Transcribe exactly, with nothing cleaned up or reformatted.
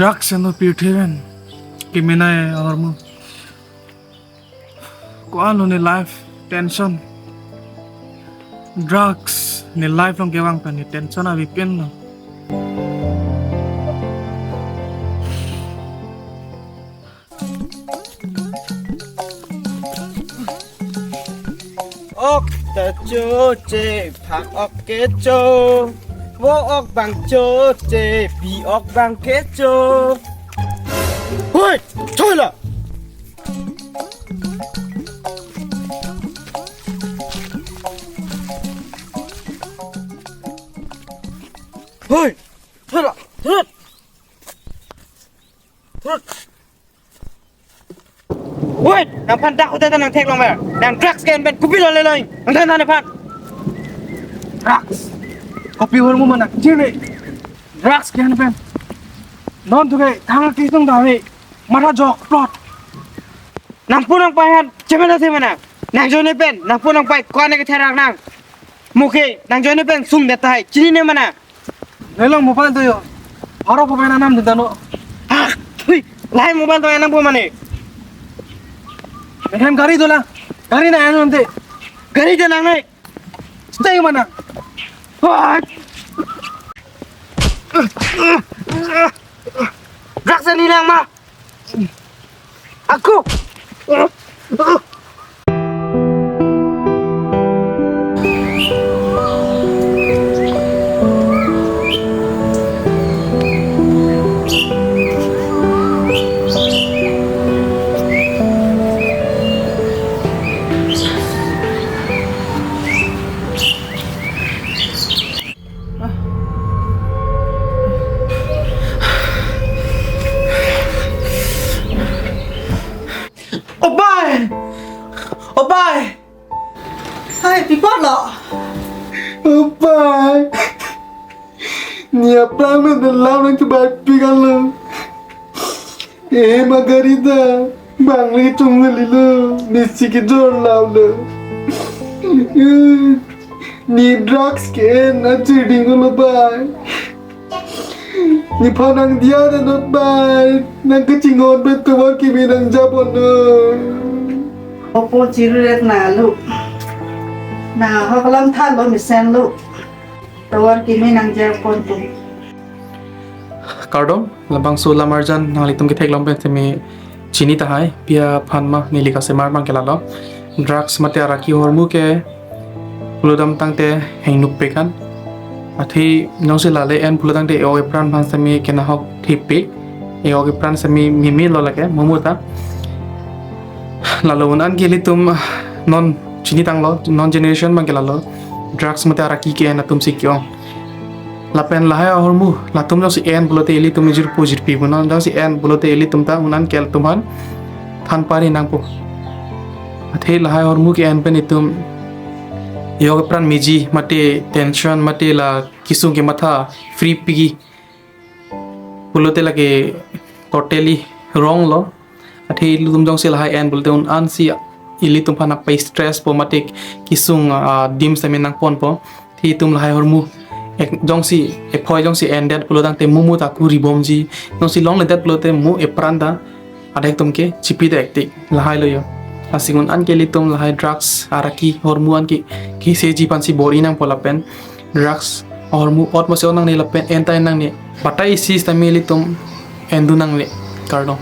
Drugs eno pirthe pen kemenei ahormu. Ko-an lo ne life tension. Drugs ne life along kevang pen ne tension avepin lo. Ok ta cho che, phak ok ke cho. Vo ok bang cho che, bi ok bang ke cho. Hoi, choi la. Hoi, choi la. Thut. Thut. Wait, nangphan dak hote nangtheklong mer. Nang drugs ke-en pen kopilo lelo. Nangthan than nephan. Drugs. Kopi ahormu ma nang jile. Drugs ke-en pen. Non tu ke thang kisung dawi. Matha jokplot. Nangpu nangpai aphan chemena se mana. Nang ajoine pen, nangpu nangpai ko-an ke therak nang. Mo ke, nang ajoine pen sungdet tahai. Chinine mana. Lelo mobile do yo. Aro phobai nanam dintano. Ah, thui. Lahai mobile do enangpo mane. Ehem gari dolang. Gari na enam de. Gari dolang nai. Stay mana. Wah. Drugs ani lang ma. Ako. Obai! Obai! Hai, pi apotlo? Obai! Ne aplang lo, ne lam nangchobak piklo. Eh, ma gari ta bang le chungle lilo, ne si kejor lam lo. Ne drugs ke-en achirding lo bai. Nephan nangdiya ta not bai. Nangkachinghon pen tovar kimi nangjapon lo. Opo chiru ret na lo. Na hoklam than lo mesen lo. Tovar kimi nangjapon tu. Kardom, labangso lamarjan nanglitum ketheklong pen temi chini tahai, pi aphan ma neli kasemar abang ke lalo. Drugs mate araki ahormu ke pulodam tangte hengnuk pekan. Athe nongsi lale en pulodam tangte e-ok epran aphan semi kenahok thepe. E-ok epran semi mimi lo lake, mumu ta. Lalo un-an ke ilitum non chini tanglo, non generation abang ke lalo. Drugs mate araki ke-en atum si ke-ong. Lapen lahai ahormu, latum jongsi en pulote ilitum ijirpo jirpi punon, jongsi en pulote ilitum ta un-an ke ilitum aphan than pari nangpo. Athe lahai ahormu ke-en pen itum e-ok epran meji, mate tension, mate la kisung kematha free piji pulote lake totally wrong lo. Athe ilitum jongsi lahai en pulote un-an si ilitum aphan nangpa-stress po mate kisung, ah, adim semi nangponpo. Athe itum lahai ahormu ek jongsi ephoi jongsi endet pulo tangte mumu ta kuri bomji. Jongsi longledet pulote mo epran ta adek atum ke chipi dek tik lahai lo yo. Lasi un-an ke ilitum lahai drugs, araki, ahormu an ke keseji aphan si bor-i nangpo lapen drugs ahormu ot masi ot nangne lapen en ta en nangne. Batai isi sitame ilitum endun nangne. Kardom.